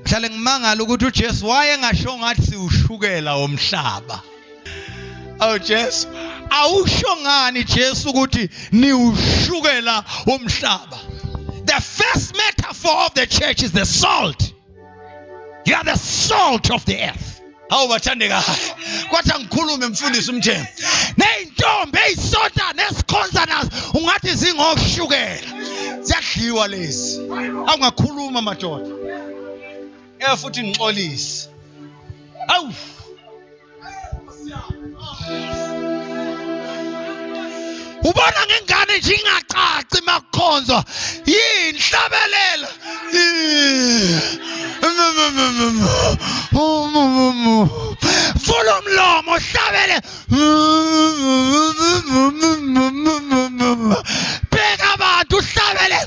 Hlale ngimangala ukuthi uJesu wayengasho ngathi siwushukela womhlaba. Oh Jesu, awusho ngani Jesu ukuthi niwushukela womhlaba? The first metaphor of the church is the salt. You are the salt of the earth. Hawu bathandekayo, kwathi angikhulume mfundisi uMthembu. Nezintombi ezisonta nesikhonza nazo ungathi zingoshukela. Ziyadliwa lezi. Awungakhuluma madoda. Ngeke futhi ngixolise. Awu. Ubona ngengane nje ingacaci makukhonzwa yinhlabelela. Vula umlomo hlabele. Bheka abantu uhlabele.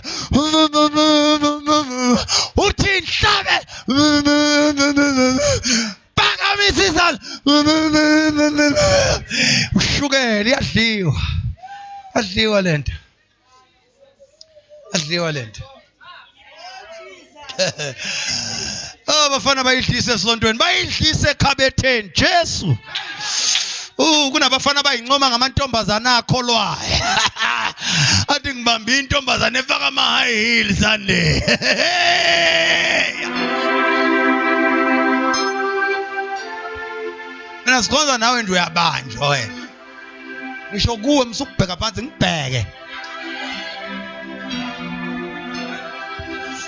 Uthi inhlabe. Phakamisa izandla. Ushukela iyadliwa. Adliwa lento. Adliwa lento. Oh bafana bayidlise esontweni, bayidlise ekhabetheni. Jesu. Kunabafana abayincoma ngamantombazana akholwayo. Athi ngibambe intombazane efaka ama high heels Sunday. Mina sikhonza nawe nje uyabanjwa wena. Ngisho kuwe msukubheka phansi ngibheke.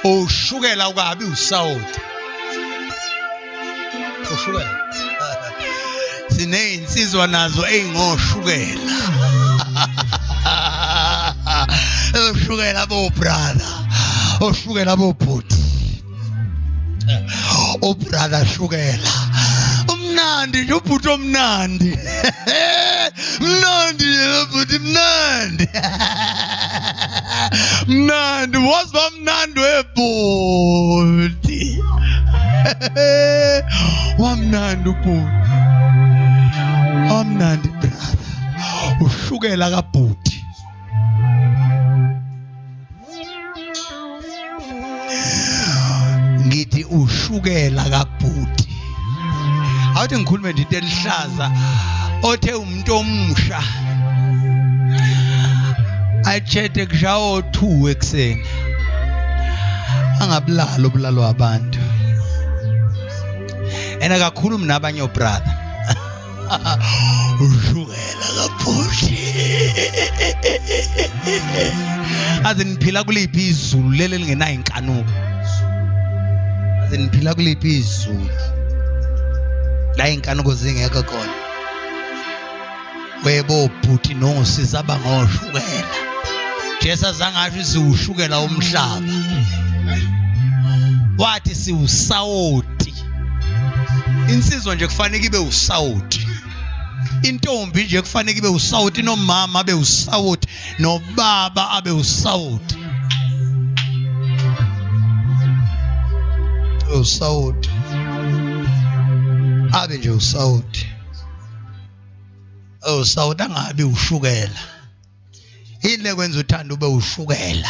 Ushukela ukabi usawoti. Ushukela. Sinezinsizwa nazo ezingoshukela. Ushukela bo brother. Ushukela bo bhuti. Ubrother shukela. Umnandi nje ubhuti omnandi. Mnandi nje bhuti mnandi. Mnandi wazi mnandi webhuti. Wamnandi ubhuti. Wamnandi brother. Ushukela kabhuti. Ngithi ushukela kabhuti. Awuthi ngikhulume nje into elihlaza othe umuntu omusha ayitshete kushawo 2 ekuseni angabulali ubulalo wabantu ena kakhulu mina abanye obrother ushukela kabhuti aze niphila kuliphi izulu leli elingenayo inkanuko aze niphila kuliphi izulu la inkanuko zingekho khona webobhuti nosisi abangoshukela Jesu azange asho siwushukela umhlaba wathi siwusawoti insizwa nje kufanele ibe usawoti intombi nje kufanele ibe usawoti nomama abe usawoti nobaba abe usawoti usawoti abe nje usawoti usawoti angabi ushukela yini lekwenza uthanda ube ushukela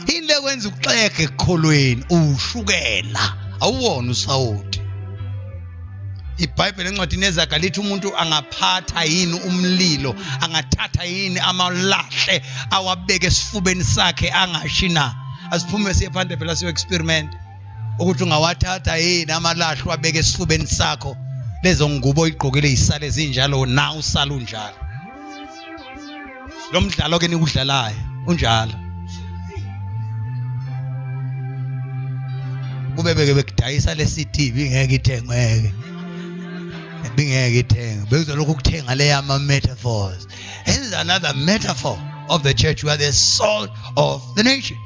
yini lekwenza uxege ekukholweni ushukela awuwona usawoti iBhayibheli encwadini yezaga lithi umuntu angaphatha yini umlilo angathatha yini amalahle awabeke esifubeni sakhe angashi na asiphume siye phandle phela siyo experiment ukuthi ungawathatha yini amalahle wabeke esifubeni sakho lezo ngubo oyigqokile isale zinjalo na usala unjalo lo mdlalo ke nikudlalayo unjalo kube beke bekudayisa lesi TV ngeke ithengweke bingeke ithengwe bekuzolokhu ukuthenga le ama metaphors. This is another metaphor of the church. We are the salt of the nation.